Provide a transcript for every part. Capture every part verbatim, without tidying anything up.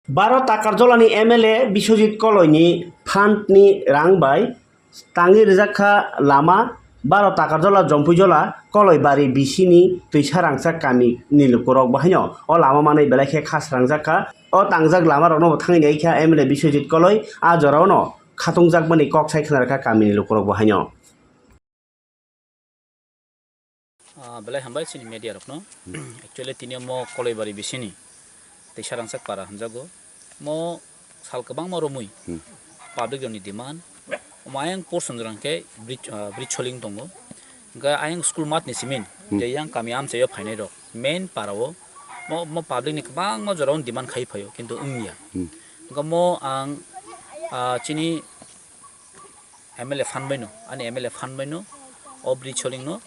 Baro Takarjolani M L A Biswajit Koloini fund ni rang bai tangwi rijak kha lama, baro Takarjola Jompuijola Koloibari B C ni twisa rangchak kami ni lukurok bo haino o lama manwi belai khe kha srangjak kha. O tangjak lama rokno bo thangwi nai kha M L A Biswajit Koloi, a jorao no khatungjak mani kok sai khna rwkha kami ni lukurok bo haino. Ah, belai hambai chini media rokno. Actually, tini omo Koloibari bisini teisa rangchak para hamjago. Mo sal kwbangma romwi Hmm. public rokni demand. Omo ayang porson rang khe bridge, ah, bridge soling tongo. Hingke ayang school mat ni simin, Hmm. je yang kami amchaio phainai rok. Main para o mo, mo public ni kwbangma jora o demand khai phaio, kintu wngya. Hmm. Hingke mo ang, ah, chini M L A fund bai no, ani M L A fund bai no, o bridge soling no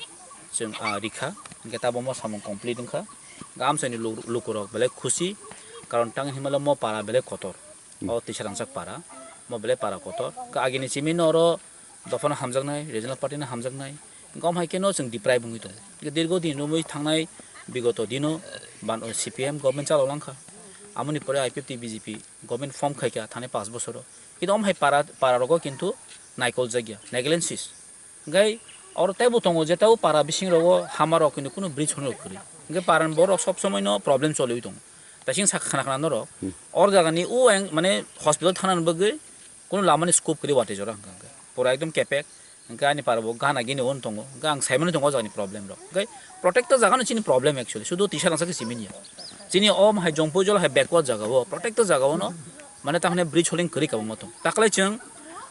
chwng, ah, rikha, hingke tabo mo samung complete wngkha. Hingke amchaini lu-, lukurok belai khusi, karon tang hinmale mo para belai kotor, Hmm. o teisa rangchak para, mo belai para kotor. Hingke agini simi no oro dophano hamjaknai, regional party no hamjaknai, hingke om hai khe no chwng deprive wngwi tongo. Hingke dirgo din romwi thangnai bigoto dino ban-, o C P M government chalo langkha, amoni pore I P F T B J P government form khaikha thani panch bosoro. Kintu om hai para, para rogo kintu naikol jakya, negligence. Hingke oro teibo tongo je teibo para bising rogo hama rok kintu kunu bridge hwnwi rok kwrwi. Hingke para ni borok sob somoi no problem choliwi tongo. Taising sak khana khana norok. Hmm. Or jaga ni o eng mane hospital thana ni bagwi kunu lama ni scope kwrwi watwi jora hwnka hwnkhe. Pura ekdom kepek. Hingke ani para bo gana gini on tongo. Hingke ang saimani tongo o jagani problem rok. Hingke protected jaga no chini problem actually. Sudu tisa rangsa khe simi ya. Chini om hai Jompuijol hai backward jaga o, protected jaga o no, mane tamni bridge holing kwrwi kabangma tong. Taklai chwng,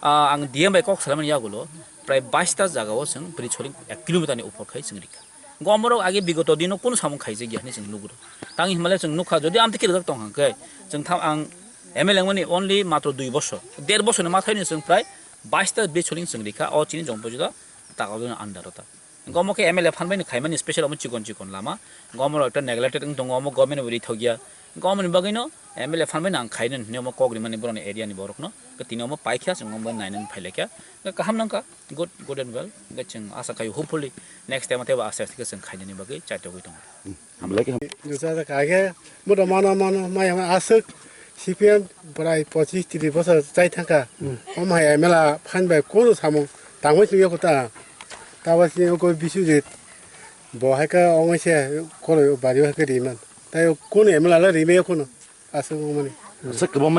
ah, ang D M bai kok salamani yagulo, prai bais ta jaga o chwng bridge holing ek kilometer ni upor khai chwng rikha. Gomorok age bigoto dino kunu samung khaijak ya hinwi chwng nugro. Tang hinmale chwng nukha, jodi amtwi khe rijak tong hwnkhe, chwng tham ang M L A wngmani only matro dui bosor, der bosor ni mathaino chwng prai bais ta bridge holing chwng rikha, o chini Jompuijol ta Takarjolani under o ta. Hingke omo khe M L A fund bai ni khaimani special omo chikon chikon lama. Hingke omo rok ekta neglected wng tongo, omo government bo rithok ya. Hingke omo ni bagwi no M L A fund bai no ang khainani hinwi omo kok rimani borok ni area ni borok no. Hingke tini omo paikha chwng omo bai nainani phailaikha. Hingke kaham nangkha, good, good and well. Hingke chwng asa khai hopefully next time teibo aste aste khe chwng khainani bagwi chaitogwi tongo. Belai khe Jesa kha khe, bodo mano mano, maya mano aswk C P M borai pochis tris bosor chai thangkha. Hmm. Omo hai M L A fund bai kunu samung tangwi chwng yokho ta. Tabo chini oko Biswajit bo hai khe ongwi se Koloi bari hai khe riman. Tai kunu M L A le rimaya kunu aswk wngmani. Aswk kwbangma